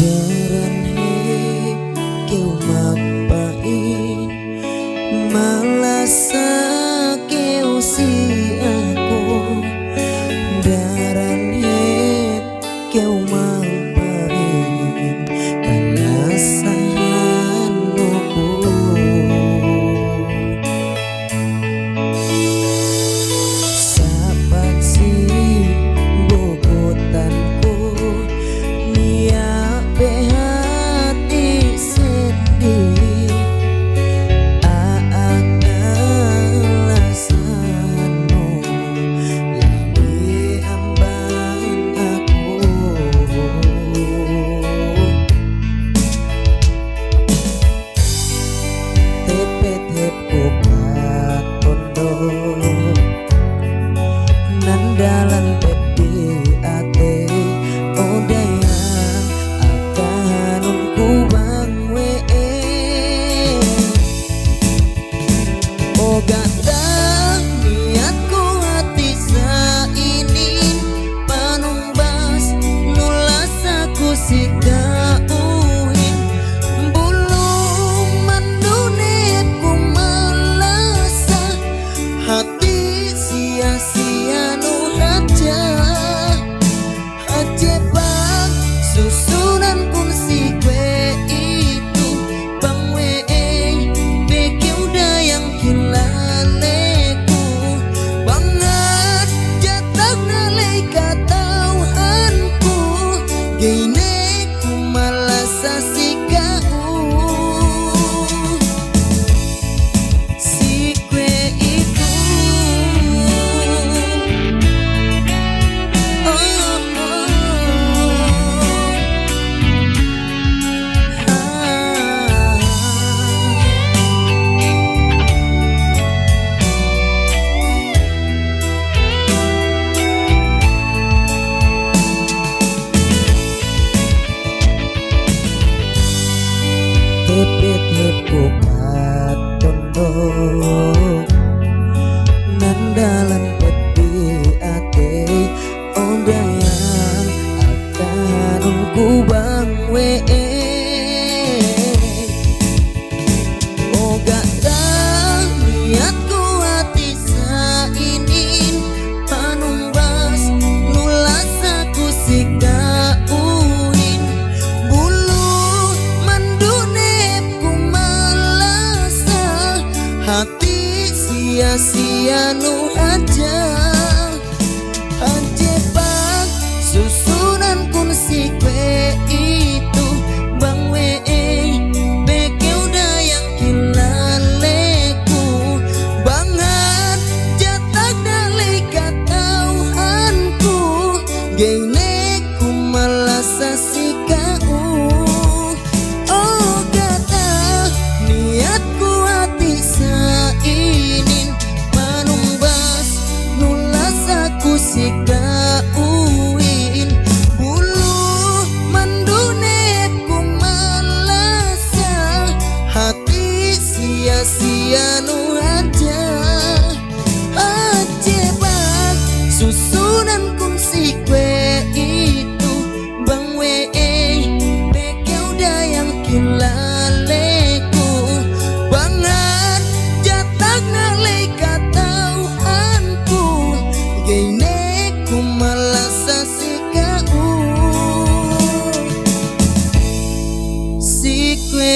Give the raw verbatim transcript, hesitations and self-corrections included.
Daran hep kew magpa'in, malasa kew si aku. Daran hep kew magpa'in, kalasahannu ku. Sapat si bukutanku, niya' pe hati' seddi, a'a kalasahannu, labi amban aku. Tepet hep ku pa'in tondok, nan dalan peddi' atey, o dayang, akahanun ku bang we'ey. O ga' da niyatku hati' sa inin, panumbas nu lasa ku si ka'uhin. Bulu mandu ne hep ku malasa, hati' siya-siyanu hadja. Hadje bang susunankun si kuwe'itu, bang we'ey pe kew dayang kilaleku. Bang hadja tagna' ley kata'uhanku, ga'i ne ku malasa si ka'u. Si kuwe'itu. Oh, oh. Ah. Tepet hep ku pa'in tondok, nan dalan peddi' atey, o dayang, akahanun ku bang we'ey. O ga' da niyatku hati' sa inin, panumbas nu lasa ku si ka'uhin. Bulu mandu ne hep ku malasa, hati' siya-siyanu hadja. Hadje bang susunankun si kuwe'itu, bang we'ey pe kew dayang kilaleku. Bang hadja tagna' ley kata'uhanku, ga'i ne ku malasa si ka'u. O ga' da niyatku hati' sa inin, panumbas nu lasa ku si ka'uhin. Bulu mandu ne hep ku malasa, hati' siya-siyanu hadja. Hadje bang susunankun si kuwe'itu, bang we'ey pe kew dayang kilaleku. Bang hadja tagna' ley kata'uhanku, ga'i ne ku malasa si ka'u. Si kuwe